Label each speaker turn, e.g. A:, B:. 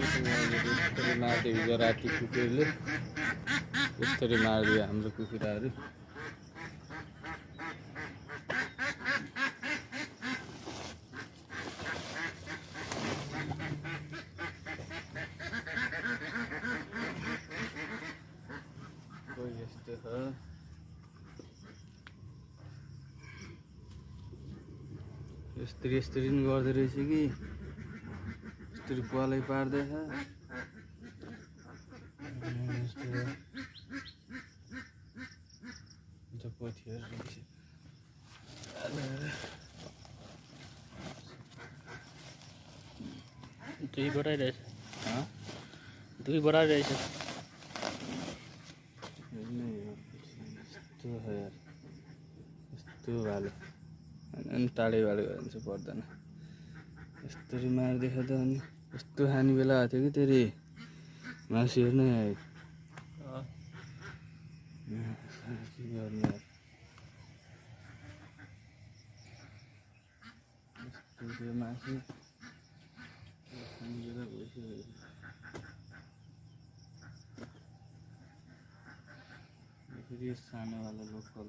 A: यसरी मार्दै हिजो राति कुकुरले यसरी मारिदियो हाम्रो कुखुराहरू। यस्तो छ। यस्तरी पनि गर्दो रहेछ कि यस्तरी पालै पार्दैछ।
B: दुई बढाइरहेछ दुई बढाइरहेछ।
A: यस्तो छ यार, यस्तो भालो अनि टाढै भालो भन्छ पर्दैन। यस्तरी मार्दैछ त अनि यस्तो खाने बेला भएको थियो कि तेरि मासु हेर्नु आयो। के गर्ने यार, यस्तो मासु खाने बेला भइसक्यो। यसरी सानोवाला लोकल